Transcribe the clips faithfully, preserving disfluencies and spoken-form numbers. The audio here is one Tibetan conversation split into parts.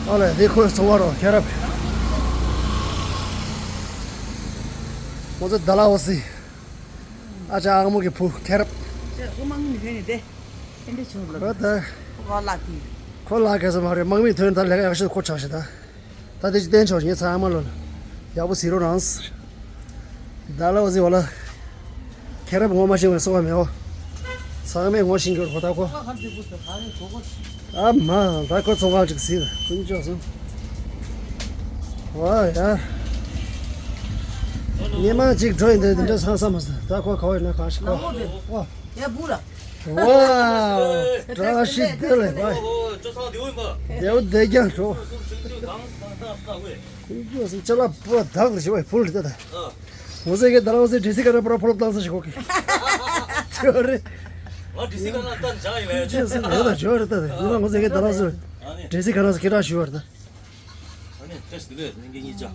ཨ་ལས་དེ་ཁོའི་ཚོང་བ་རོ་ཁེ་རབ། ཁོ་ཚོ་ད་ལ་འོ་སི། ཨ་ཅག་ཨ་མོ་གི་བུ་ཁེ་རབ། ཁོ་མང་མི་ཁྱོད་ནི་དེ། ཨེ་འདྲ་བྱུང་ལ། ཁོ་ད། ཁོ་ལ་ལག་གི། ཁོ་ལ་ག་ས་མ་རེད། དམག་མི་ཐོན་ད་ལས་ཀ་ཡག་ཤོས་ཁོ་ཆགས་ཤི་ད། ད་དེ་ཅི་བསྟན་ཆོག་ངས་ཚང་མ་ལོ་ལ། ཡག་པོ་ཟིག་རོ་རང་ཟེར། ད་ལ་འོ་ཟི་བ་ལ། ཁེ་རབ་ངོ་མ་ཤེས་བའི་སོ་བ་མེའོ། ཚང་མས་ངོ་ཤེས་གྱུར་ཁོ་ད་ཁོ། ཨ་མ་ད་ཁོ་ཚོང་ཁང་ཅིག་ཟིན་ཀུན་ཅོག་སོང་། ཝ་ཡ། ཉི་མ་གཅིག་འགྲོ་ཡིན་དེ་འདི་འདྲ་སང་ས་མ་ཟ་ད་ཁོ་ཁ་བ་ཡིན་ན་གང་ཞིག་ཁོ། ཝ། ཡ་བུ་ར། ཝ། བཀྲ་ཤིས་བདེ་ལེགས་བ། ཨོ་ཅོ་ཚང་བདེ་བོ་ཡིན་པ། བདེ་བོ་བདེ་རྐྱང་འགྲོ། སུམ་ཅུ་གང་ས་ས་ས་ཝེ། ཁོང་ཚོ་སུ་ཅ་ལག་པོ་བདག་ལ་ཞུ་བའི་ཕུལ་རེད་ད། ཨ། ངོ་ཚ་གི་ད་རང་ཚོའི་འདྲེ་སི་ཁ་ར་པོ་ར་ཕོ་ལོ་བཏང་ས་ཞིག་གོ་གི། ཅོ་རེད། ང་འདྲེ་སི་ཁ་ར་བཏང་བྱ་ཡིན་ལ་ཅོ་སུ་རེད་ད་ཅོ་རེད་ད་ཡིན་ན་ངོ་ཚ་གི་ད་རང་ཚོ་ཨ་ནི་འདྲེ་སི་ཁ་ར་ཚོ་སྐད་གྲགས་ཞུ་བར་ད། ཨ་ནི་ཏེས་དེ་ལས་ནི་གཉིས་ཅག་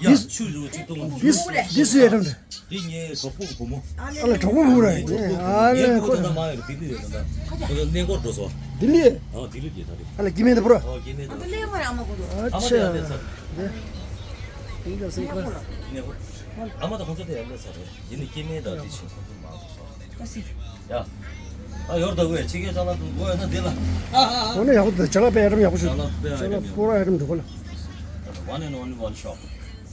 ཡ་ཆུ་རུ་ཆུ་གཏོང་འདི་འདི་སུ་ཡ་དྲང་འདི། འདི་ངའི་གྲོགས་པོ་གི་བུ་མོ། ཨ་ལ་གྲོགས་པོ་བུ་ར་ཡིན། ཨ་ལ་ཁོ་ད་མ་ཡོད་ལྡི་ལི་ཡོད་ད། ཁོ་ད་གནས་སྐོར་འགྲོ་སོང་། ལྡི་ལི། ཨ་ལྡི་ལི་གི་ད་རེད། ཨ་ལ་སྐྱེ་དམན་ད་བུ་ར། ཨ་སྐྱེ་དམན་ད། ཨ་ད་ལེ་མ་ར་ཨ་མ་གོ་འདུག་ཨ་ཆ། ཨ་མ་ད་ཡ་ལེ་ས། འདི་འདྲ་སེམས་ཁ། གནས་སྐོར། ཨ་མ་ད་ཁོང་ཚོ་ད་ཡ་ལེ་ས་རེད། འདི་ནི་སྐྱེ་དམན་ད་འདི་ཆེན་ཁོང་ཚོ་མ་གོ་སོང་། ཡ། ཨ་ཡོར་ད་ཝེ་ཕྱི་རྒྱལ་ཅ་ལག་དུ་དགོས་ཡོད་ན་འདི་ལ། ཨ་ཨ་ཨ། འོ་ན་ཡག་པོ་འདུག་ཅ་ལག་དཔེ་ཨེ་ཊམ་ཡག་པོ་ཞིག་ཅ་ལག་དཔེ་ཨེ་ཊམ་ཅ་ལག་ཡག་པོ་པོ་ར་ཨེ་ཊམ་འདུག་གོ་ལ། One and only one shop.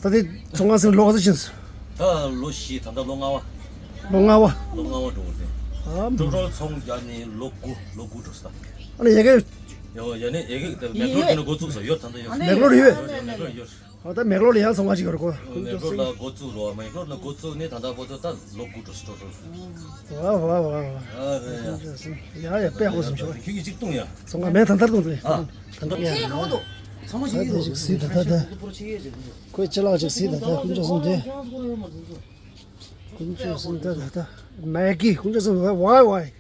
ད་དེ་ཚོང་ཁང་ཟིན་ལོག་ཟིན་ཕྱིན་སོང་། ད་ལོ་བཞི་ད་ལྟ་ལོ་ལྔ་བ། ལོ་ལྔ་བ། ལོ་ལྔ་བ་འགྲོ་གི་རེད། ཨ་མ། ཀྲོ་ཀྲོ་ཚོང་རྒྱག་ནས་ལོ་དགུ་ལོ་དགུ་འགྲོ་སོང་ད། ཨ་ནི་ཡ་གི། ཡོ་ཡ་ནི་ཡ་གི་ད་མེག་ལོར་དེ་ནི་འགོ་བཙུགས་སོང་ཡོར་ད་ལྟ་ཡོར། མེག་ལོར་ཡོད། ཡོར་ཡོར་མེག་ལོར་ཡོར། ཨ་ད་མེག་ལོར་ལ་ཡང་སོང་བ་ཅིག་ཡོད་རེད་གོ། མེག་ལོར་ལ་འགོ་བཙུགས་རོགས། མེག་ལོར་ལ་འགོ་བཙུགས་ནས་ད་ལྟ་བར་དུ་ད་ལོ་དགུ་འགྲོ་སོང་ཀྲོ་ཀྲོ། ཝ་ཝ་ཝ་ཝ། ཨ་རེད་ཡ། ཡ་ཡ་དཔེ་ཡག་པོ་བཟུང་ཤོག་ཁྱོད་ཀྱིས་གཅིག་བཏུང་ཡ། སོང་ང་མེད་ད་ལྟར་བཏུང་དུས། ཨ། ད་ལྟར་ཡ། ཁྱེད་ཡོང་དོ། ཚང་མ་ཞིག་ད་ཡོང་དོ། ཞིག་སྲིད་ད་ད་ད། ཁོས་ཅི་ལགས་ཅིག་སྲིད་ད་ད་ཀུན་སྤྱོད་གསུམ་དེ། ཀུན་སྤྱོད་གསུམ་ད་ད་ད། མེག་གི་ཀུན་སྤྱོད་གསུམ་ཝའི་ཝའི།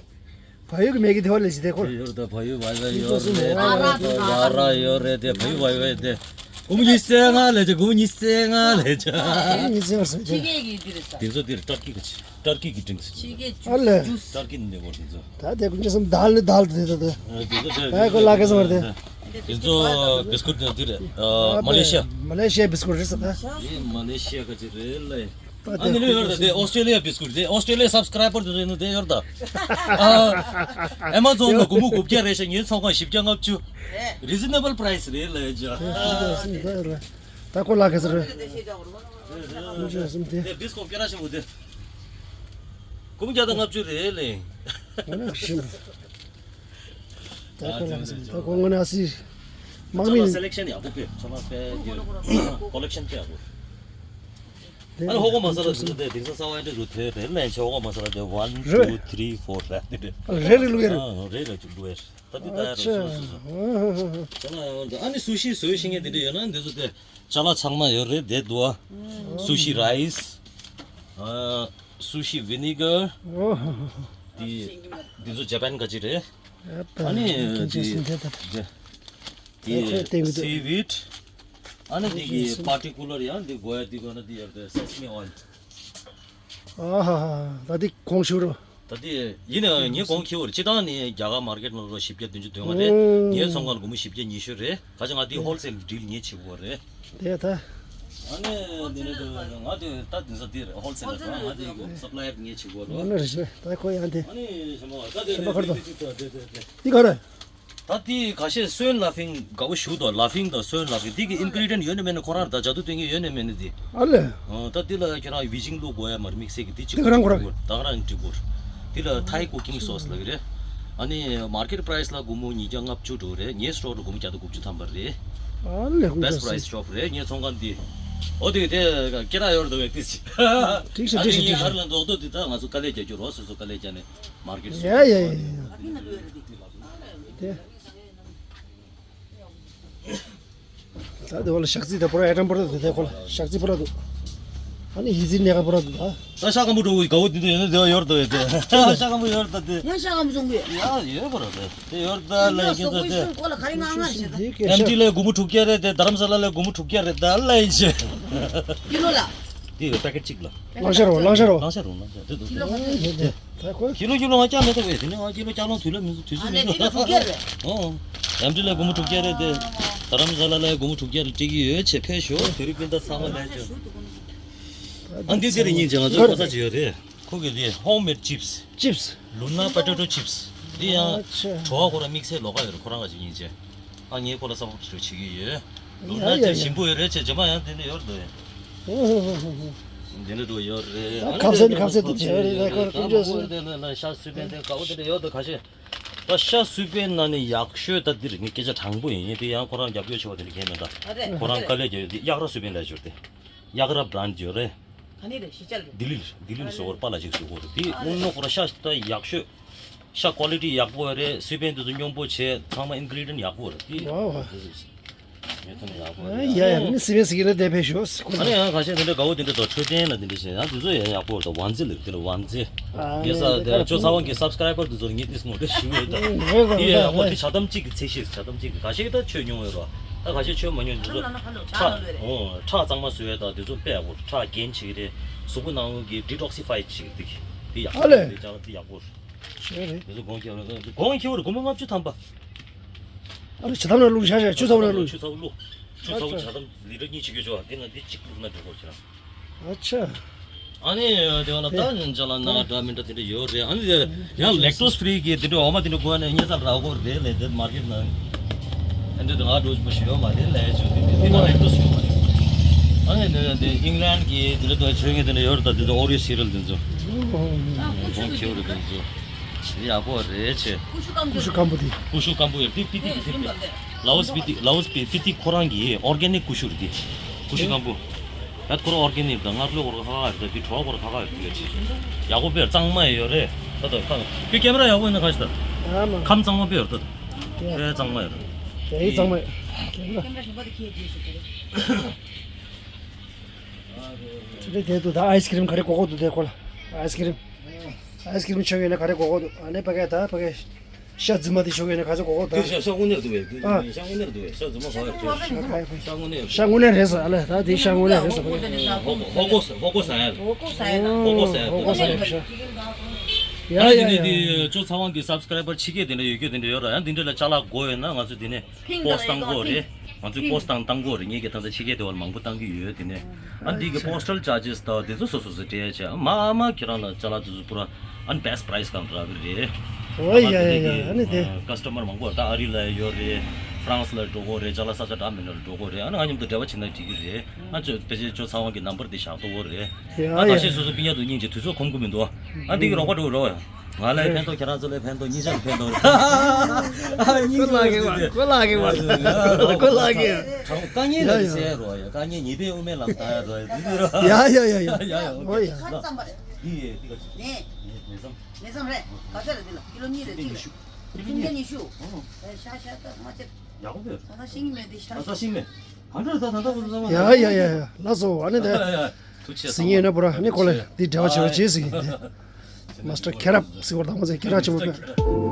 བལ་ཡུལ་གྱི་མེག་གི་དེ་བ་ལས་ཅི་དེ་ཁོ། ཡོད་ད་བལ་ཡུལ་ཝའི་ཝའི་ཡོད་རེད། ཝ་ར་ཡོད་རེད་དེ་བལ་ཡུལ་ཝའི་ཝའི་དེ། དགུ་མོ་ཉི་ཤུ་རྩ་ལྔ་ལས་ཅི་དགུ་མོ་ཉི་ཤུ་རྩ་ལྔ་ལས་ཅི། ཉི་ཤུ་རྩ་ལྔ་རེད། ཕྱི་རྒྱལ་གྱི་འདི་རེད་ས། དེ་ཚོ་འདིར་ཏར་ཀི་གི་ཏར་ཀི་གི་ཌིང་སི། ཕྱི་རྒྱལ་ཨ་ལས། ཏར་ཀི་ནས་གོ་དེ་ཚོ། ད་དེ་ཀུན་སྤྱོད་གསུམ་དལ་ནི་དལ་དེ་ད་དེ། དེ་ཚོ་དེ། ཨ་ཁོ་ལ་ག་སོང་བར་དེ། དེ་ཚོ་བིས་ཀུཊ་དེ་འདི་རེད། ཨ་མ་ལེ་ཤི་ཡ། མ་ལེ་ཤི་ཡ་བིས་ཀུཊ་རེད་ས་ད། དེ་མ་ལེ་ཤི་ཡ་ག་ཅི་རེད་ལ། ད་ཨ་ནི་ལོས་ཡོད་རེད་དེ་ཨོ་སི་ཀྲེ་ལི་ཡ་བིས་ཀུཊ་དེ་ཨོ་སི་ཀྲེ་ལི་ཡ་སབ་སི་ཀ་རའི་བར་དེ་ཚོ་ཡིན་ནོ་དེ་ཡོད་རེད་ད། ཨ་མ་ཛོན་ལ་སྒོར་མོ་དགུ་བརྒྱ་རེད་ཤག་ངའི་ཚོང་ཁང་བཞི་བརྒྱ་ལྔ་བཅུ། རི་ཛི་ནེ་བལ་པ་རའི་སི་རེད་ལ་ཡ་ཅག་ད་ཁོ་ལ་ག་ཟེར་རེད། ཀུན་སྤྱོད་གསུམ་དེ། དེ་བིས་ཀུཊ་སྐད་གྲགས་ཆེན་པོ་དེ། སྒོར་མོ་བརྒྱ་དང་ལྔ་བཅུ་རེད་ལེ། ང་ནི་ཤི། ད་ཁོ་ལ་ཟིན་ད་ཁོ་ང་ནི་ཨ་སི། དམག་མི། ཅ་ལག་སེ་ལེག་ཤན་ཡག་པོ་དཔེ་ཅ་ལག་དཔེ་ཡོད། ཀོ་ལེག་ཤན་དཔེ་ཡག་པོ། ཨ་ནི་ཧོ་ཀོ་མ་ས་ལ་ཟིན་ཏེ་དེང་སང་གསར་པ་འདྲ་རུ་དེ་རེད་ལེ་ཆེ་ཧོ་ཀོ་མ་ས་ལ་དེ་one two three four རེད་དེ་རེད། རེད་རེད་ལུག་ཡ་རེད། རེད་རེད་ལུག་ཡ་རེད། ད་དེ་ད་ཡ་རེད་སོ་སོ་སོ། ཅ་ལག་ཡང་ཨ་ནི་སུ་ཤི་བཟོ་ཤེས་མཁན་དེ་འདྲ་ཡོད་ན་འདི་ཚོ་དེ། ཅ་ལག་ཚང་མ་ཡོད་རེད་དེ་འདུག་ཨ། སུ་ཤི་རའི་སི། ཨ། སུ་ཤི་ཝི་ནི་གར། ཨོ། དེ། འདི་ཚོ་ཇ་པན་ག་ཅི་རེད། ཨ་ནི་དེ། དེ། དེ་སི་ཝིཌ། ཨ་ནི་དེ་གི་པར་ཊི་ཀུ་ལར་ཡང་དེ་དགོས་ཡ་དེ་དགོས་ན་དེ་ཡོད་རེད་སེ་སི་མི་ཨོ་ཡལ། ཨ་ཧ་ཧ། ད་དེ་གོང་ཞུ་རོགས། ད་དེ་ཡིན་ནའང་ངས་གོང་ཁེ་བོར་སྤྱི་བཏང་ནི་རྒྱ་གར་མར་ཀེཊ་ནང་ལོ་བཞི་བརྒྱ་བདུན་ཅུ་དོན་ལྔ་རེད། ཨོ། ངའི་ཚོང་ཁང་སྒོར་མོ་བཞི་བརྒྱ་ཉི་ཤུ་རེད། ཁ་ཅིག་ང་དེ་ཧོལ་སེལ་ཌིལ་ངས་བྱེད་དགོས་རེད། དེ་ད། ཨ་ནི་འདི་ནི་འདུག་ང་དེ་ད་དེ་ས་དེ་ཧོལ་སེལ་ལ་ང་དེ་སབ་ལ་ཡར་ངས་བྱེད་དགོས་རེད། ཨ་ནི་རེད་ཤི་ད་ཁོ་ཡང་དེ། ཨ་ནི་ཞི་མ་ད་དེ་ཞི་མ་ཁར་དུ། དེ་ག་རེད། ད་དེ་ཁ་ཤས་སོན་ལ་ཕིང་དགའ་བོ་ཞུ་དོ་ལ་ཕིང་དང་སོན་ལ་ཕིང་དེ་གི་ཨིན་གི་རི་ཌི་ཡན་ཡོད་ནི་མེད་ནི་ཁོ་རང་ད་ཇ་དུ་སྟོན་གི་ཡོད་ནི་མེད་ནི་དེ། ཨ་ལེ། ཨ་ད་དེ་ལ་ཁྱེད་རང་ཝི་ཇིང་བླུག་དགོས་ཡ་མ་རེད་དམིགས་བསལ་གི་དེ་གཅིག་དེ་ག་རང་ཁོ་རང་དགོས་ད་ག་རང་འགྲིག་གོ། དེ་ལ་ཐའི་ཀུ་ཀིང་སོ་སི་ལ་གི་རེད། ཨ་ནི་མར་ཀེཊ་པ་རའི་སི་ལ་སྒོར་མོ་ཉིས་བརྒྱ་ལྔ་བཅུ་འགྲོ་རེད། ངའི་སི་ཊོར་ལ་སྒོར་མོ་བརྒྱ་དང་དགུ་བཅུ་ཐམ་པ་རེད། ཨ་ལེ་ཧུ་བེ་སི་ཊི་པ་རའི་སི་ཤོབ་རེད་ངའི་ཚོང་ཁང་འདི། ཨོ་དེ་དེ་སྐད་གྲགས་ཡོད་རེད་འདུག་གས་དེ་ཅི། ཁྲིག་ཤ་ཨ་ཁྲིག་ཤ་ནི་ངའི་ཁྲིག་ཤ། ཨར་ལ་འདོགས་འདོགས་དེ་ད་ང་ཚོ་དཀའ་ལས་རྒྱག་རྒྱུ་རོགས་སོ་སོ་དཀའ་ལས་རྒྱག་ནས་མར་ཀེཊ་སོ། ཡ་ཡ་ཡ་ཡ། དེ། ད་དེ་བ་ལ་ཞག་རྩི་དེ་པོ་ར་ཨེ་ཊམ་པོ་ར་དེ་དེ་ཁོ་ལ་ཞག་རྩི་པོ་ར་འདུག་ཨ་ནི་ཧི་ཟི་ནེ་ག་པོ་ར་འདུག་ད། ད་ཤ་སྐམ་པོ་འགྲོ་དགའ་བོ་དེ་དེ་ཡོད་ན་དེ་བ་ཡོད་རེད་ད་དེ། ཤ་སྐམ་པོ་ཡོད་རེད་ད་དེ། ཡང་ཤ་སྐམ་པོ་བཙོང་གི་ཡོད། ཡ་ཡོད་པ་ར་དེ་དེ་ཡོད་རེད་ད་ལ་ཡིན་གྱི་ད་དེ། ཀོ་ལ་ག་རེ་ང་ང་ཞེས་ད། ཨེམ་ཊི་ལ་སྒོར་མོ་དྲུག་བརྒྱ་རེད་དེ་དྷ་རམ་ས་ལ་ལ་སྒོར་མོ་དྲུག་བརྒྱ་རེད་ད་ལ་ཡིན་ཞེས། ཀི་ལོ་ལ། དེ་ཡོད་པེ་ཀེཊ་གཅིག་ལ། ལང་ཤ་རོ་ལང་ཤ་རོ། ལང་ཤ་རོ་ལང་ཤ་དེ་དུ། ཀི་ལོ་ག་ཚོད་རེད། ད་ཁོ། ཀི་ལོ་ཀི་ལོ་ང་ཅག་མེད་ད་བས་དེ་ནས་ང་ཀི་ལོ་ཅག་ལོང་དུས་ལ་མི་འདུག་དུས་ཚོད་མི་འདུག་ཨ་ལས་དེ་ལ་དྲུག་བརྒྱ་རེད། ཨོ། ཡང་ཏི་ལ་སྒོར་མོ་དྲུག་བརྒྱ་རེད་དེ། རྡ་རམ་ས་ལ་ལ་སྒོར་མོ་དྲུག་བརྒྱ་རེ་སྤྲད་ཀྱི་ཡོད་ཆེ་ཕེབས་ཤོག་དེ་རིང་སྤུན་ཟླ་ཚང་མ་ལས་བྱུང་། ཨ་འདི་དེ་རིང་ཉིན་ཅང་ང་ཚོ་གོ་ས་ཅི་ཡོད་རེད། ཁོ་གི་དེ་ཧོམ་མེད་ཅིབས། ཅིབས། ལུ་ན་པོ་ཏེ་ཏོ་ཅིབས། འདི་ཡང་ཨ་ཆ། བྲོ་བ་ཁོ་རང་དམིགས་བསལ་ལོགས་ཀ་ཡོད་རེད། ཁོ་རང་ག་ཅིག་ཡིན་ཅེ། ཨ་ངས་ཁོ་ལ་སབ་སི་ཀྲའིབ་བྱེད་ཀྱི་ཡོད། ལུ་ཡ་ན་ཡ་ཅིབས་ཡ། ཞིམ་པོ་ཡོད་རེད་ཅེ་རྗེས་མ་ཡང་དེ་འདྲ་ཡོད་རེད། ཧུ་ཧུ་ཧུ་ཧུ། དེ་འདྲ་འདུག་ཡོད་རེད། ཨ་ཁ་སེ་ནི་ཁ་སེ་དེ་བྱས་རེད་ལ་ཁོ་རང་ཁོང་ཚོས་སུ། ཤ་སུའུ་པན་དེ་དགའ་བོ་དེ་འདྲ་ཡོད་དོ་ཁ་ཤས། ད་ཤ་སུའུ་པན་ན་ནི་ཡག་ཤོས་ད་འདི་རེད། ངས་སྐད་ཆ་དྲང་པོ་ཡིན། ངས་དེ་ཡང་ཁོ་རང་རྒྱབ་སྐྱོར་ཆེ་བ་དེ་འདྲ་གང་མེད་ད། ཨ་རེད། ཁོ་རང་ཨ་དཀའ་ལས་རྒྱག་ཡོད་དེ་གཡག་ར་སུའུ་པན་ལས་འབྱོར་ཏེ། གཡག་ར་བྷ་རན་ཌི་ཡོད་རེད། ག་ནས་རེད་ཤི་ཅལ་རེད། ལྡི་ལི་ལྡི་ལི་ཟོ་བོར་པཱ་ལ་ཅིག་ཟོ་གོ་རེད། དེ་ཨ་དངུལ་ནོ་ཁོ་ར་ཤ་ད་ཡག་ཤོས། ཤ་ཀོ་ལི་ཊི་ཡག་པོ་རེད། སུའུ་པན་དེ་ཚོ་སྙོམས་པོ་བྱས། ཚང་མ་ཨིན་གི་རི་ཌི་ཡན་ཡག་པོ་རེད། དེ་ཝའོ་ཝའོ། ཉོ་ཐུབ་ན་ཡག་པོ་ཨ་རེད། ཡ་ཡ་ནི་སི་པན་སི་གི་ལ་དེ་ཕེ་ཤོ་སི་ཁོ་ཨ་ནི་ཡང་ཁ་ཤས་དེ་འདྲ་དགའ་བོ་དེ་འདྲ་དང་འཕྲོད་བསྟེན་ལ་དེ་འདྲ་བྱས་ཡང་དེ་ཚོ་ཡང་ཡག་པོ་རེད། ཝན་ཛི་ལེབ་དེ་འདྲ་ཝན་ཛི། ཨ་ཡེ་ས་དེ་ཅོ་ཚ་ཝང་གི་སབ་སི་ཀ་རའི་བར་དེ་ཚོར་ངས་དེ་སྔོན་འདྲ་ཞུ་ཡོད་ད། ཨ་ཡེ་ཡག་པོ་དེ་ཇ་དམ་གཅིག་གི་ཚད་གཞི་ཇ་དམ་གཅིག་གི་ཁ་ཤས་ད་མཆོད་མྱོང་ཡོད་རོ། ད་ཁ་ཤས་མཆོད་མ་མྱོང་དེ་ཚོ་ཁྲག་ཨོ་ཁྲག་གཙང་མ་བཟོ་ཡས་ད་དེ་ཚོ་དཔེ་ཡག་པོ་ཁྲག་རྒྱན་བྱེད་ཀྱི་རེད། གཟུགས་པོ་ནང་གི་ཌི་ཊོག་སི་ཕའི་བྱེད་ཀྱི་རེད། དེ་ཡག་ཨ་ལེ། པོ་རེད། ཅང་དེ་ཡག་པོ་རེད། ཞེས་རེད། དེ་ཚོ་གོང་ཁེ་བོ་རེད། གོང་ཁེ་བོ་རེད། སྒོར་མོ་ལྔ་བཅུ་ཐམ་པ། ཨ་རེ་ཇ་དམ་ལ་བླུགས་ཤ་ཤ་ཆུ་ཚ་བོ་ལ་བླུགས། ཆུ་ཚ་བོ་བླུགས། ཆུ་ཚ་བོ་ཇ་དམ་ལི་ཊར་གཉིས་བྱེད་ཀྱི་ཆོག་དེ་ན་འདི་གཅིག་བླུགས་ན་འགྲིག་གོ་ཁྱེད་རང་། ཨ་ཆ། ཨ་ནི་དེ་བ་ལ་ད་ཅ་ལག་ན་འདྲ་མི་འདྲ་དེ་འདྲ་ཡོད་རེད། ཨ་ནི་ཡང་ལེག་ཊོ་སི་ཕི་རི་གི་དེ་འདྲ་འོ་མ་དེ་འདྲ་དགོས་ན་ཉེ་ཚ་རག་གོ་རེད་ལས་དེ་མར་ཀེ་ཊི་ན། ཨ་འདི་དུ་ང་འགྲོ་བཞིན་པ་ཞིག་ཡོད་མ་རེད་ལས་བྱུང་དེ་དེ་དེ་ན་ལེག་ཊོ་སི་ཡོད་མ་རེད། ཨ་ནི་དེ་དེ་ཨིང་ལན་གི་དེ་འདྲ་དུ་ཆོས་ངེས་དེ་འདྲ་ཡོད་རེད། ད་དེ་ཚོ་ཨོ་རི་ཡོ་སི་རི་ཡལ་དེ་ཚོ་གོང་ཁེ་བོ་རེད། དེ་ཚོ་ཡག་པོ་རེད་ཆེ། ཀུ་ཤུ་སྐམ་པོ་དེ། ཀུ་ཤུ་སྐམ་པོ་ཡོད་དེ་སྤི་ཏི་གི་དེ་རེད། ལའོ་སི་སྤི་ཏི། ལའོ་སི་སྤི་སྤི་ཏི་ཁོ་རང་གི་ཨོར་གེ་ནིག་ཀུ་ཤུ་རེད་དེ། ཀུ་ཤུ་སྐམ་པོ། ད་ཁོ་རང་ཨོར་གེ་ནིག་དང་སྔར་ལོ་སྐོར་ཁ་ཁ་རེད། ད་དེ་བྲོ་བ་སྐོར་ཁ་ཁ་རེད་དེ་ཡོད་ཆེ། ཡག་པོ་དཔེ་གཙང་མ་ཡོད་རེད། ད་ད་ཁ་ཁྱོད་ཀེ་མ་ར་ཡག་པོ་ཡིན་ན་ག་ཞིག་ད། ཨ་མ། ཁམས་གཙང་མ་དཔེ་ཡོད་ད། ཨ་དཔེ་གཙང་མ་ཡོད། ཀེ་མ་ར། ཀེ་མ་ར་གཞན་པ་དེ་ཁྱེད་རྗེས་སུ་དེ་རེད། དེ་འདྲ་དེ་འདུག་ད་ཨའི་སི་ཀི་རིམ་ག་རེ་དགོས་དགོས་འདུག་དེ་ཁོ་ལ་ཨའི་སི་ཀི་རིམ། ཨའི་སི་ཀི་རིམ་མཆོད་ཡོད་ན་ག་རེ་དགོས་དགོས་འདུག་ཨ་ནི་ཕ་གི་ད་ཕ་གི་ཤ་རྫུན་མ་དེ་མཆོད་ཡོད་ན་ག་ཚོད་དགོས་དགོས་འདུག་དེ་ཤ་ཤ་དངོས་གནས་འདུག་བས། དེ་ཨ། ཤ་དངོས་གནས་འདུག་བས། ཤ་རྫུན་མ་ག་རེ་མཆོད། ཤ་ག་ཤ་དངོས་གནས། ཤ་དངོས་གནས་རེད་ཟེར་ཨ་ལས། ད་དེ་ཤ་དངོས་གནས་རེད་ཟེར། ཧོ་ཧོ་གོ་ཧོ་གོ་ས་ཧོ་གོ་ས་ཡ། ཧོ་གོ་ས་ཡ། ཧོ་གོ་ས་ཡ། ཧོ་གོ་ས་ཡ། ཡ་ཡ་ཡ། དེ་ཅོ་ཚ་ཝང་གི་སབ་སི་ཀ་རའི་བར་ཕྱི་རྒྱལ་དེ་འདྲ་ཡོད་རྒྱུ་དེ་འདྲ་ཡོད་ར། ཡང་དེ་འདྲ་ལ་ཅ་ལག་དགོས་ཡོད་ན་ང་ཚོ་དེ་ནས་པོ་སི་ཊི་བཏང་དགོས་རེད། ང་ཚོས་པོ་སི་ཊི་བཏང་བཏང་དགོས་རེད། ངེད་ཀྱིས་ད་ལྟ་ཕྱི་རྒྱལ་དེ་བར་མང་པོ་བཏང་གི་ཡོད། དེ་ནས་ཨ་འདི་གི་པོ་སི་ཊལ་ཅར་ཇེས་དང་དེ་ཚོ་སོ་སོ་སོ་སྤྲད་བྱས། མ་མ་ཁྱེད་རང་ལ་ཅ་ལག་དེ་ཚོ་པུ་ར་ཨན་བེ་སི་ཊི་པ་རའི་སི་གང་འདྲ་གི་རེད། ཨོ་ཡ་ཡ་ཡ། ཨ་ནི་དེ་ཀ་སི་ཊ་མར་མང་པོ་ད་ཨ་རི་ལ་ཡོད་རེད། ཧྥ་རན་སི་ལ་འགྲོ་གོ་རེད། ཅ་ལག་ས་ཆ་འདྲ་མི་འདྲ་ལ་འགྲོ་གོ་རེད། ཨ་ནི་ང་མཉམ་དུ་འབྲེལ་བ་བྱེད་ན་འགྲིག་གི་རེད། ཨ་ཅོ་ཕལ་ཆེར་ཅོ་ཚ་ཝང་གི་ནམ་བར་དེ་བཞག་ཐུབ་གོ་རེད། ཡ་ཨ་ད་ཡ་ཤེས་སོ་སོ་པི་ཉག་ཏུ་སྙིང་རྗེ། དུས་ཚོད་ཁོམ་གི་མི་འདུག་ཨ་འདི་གི་རོགས་པ་འགྲོ་རོགས་ཡ། ང་ལ་ཕན་ཐོགས། ཁྱེད་རང་ཚོ་ལ་ཕན་ཐོགས། གཉིས་ཆར་ཕན་ཐོགས། ཨ་གཉིས་ཀྱི་ལ་གི་མ་ཁོ་ལ་གི་མ་ཁོ་ལ་གི། དཀའ་ངལ་ལ་ཟེར་རོགས་ཡ། དཀའ་ངལ་ཉི་ཟླའི་དབུ་མའི་ལམ་བཏང་ཡ་རོགས་ཡ། འདི་འདི་རོགས་ཡ། ཡ་ཡ་ཡ་ཡ། ཡ་ཡ། ཨོ་ཡ། ཁ་ཙམ་པ་རེད། འདི་ཡས་འདི་ག་ཅི། ནས། ནས་ནས་ཙམ། ནས་ཙམ་རེད། ག་ཚད་རེད། འདི་ལ་ཀི་ལོ་གཉིས་རེད། གཅིག་རེད། ཀི་ལོ་ཉི་ཤུ། ཨེ་ཤ་ཤ་ད་མ་ཆེ། ཡག་པོ་ཡོད། ད་ད་ཤིང་མེད་འདི་ཤ་ད་ད་ཤིང་མེད། ག་འདྲ་ད་ད་ད་བུ་ལ་ཡ་ཡ་ཡ་ཡ། ལགས་སོ། ཨ་ནི་དེ། ཐུགས་རྗེ་ཆེ། སི་ཉེ་ན་པུ་ར་ནི་ཁོ་ལ་འདི་འབྲེལ་བ་བྱེད་པ་བྱེད་ཟིག་ཡིན་ཏེ། མ་སི་ཊར་ཁེ་རབ་ཟེར་བ་དང་མ་ཟེར་ཁེ་རབ་ཆེན་པོ་པས།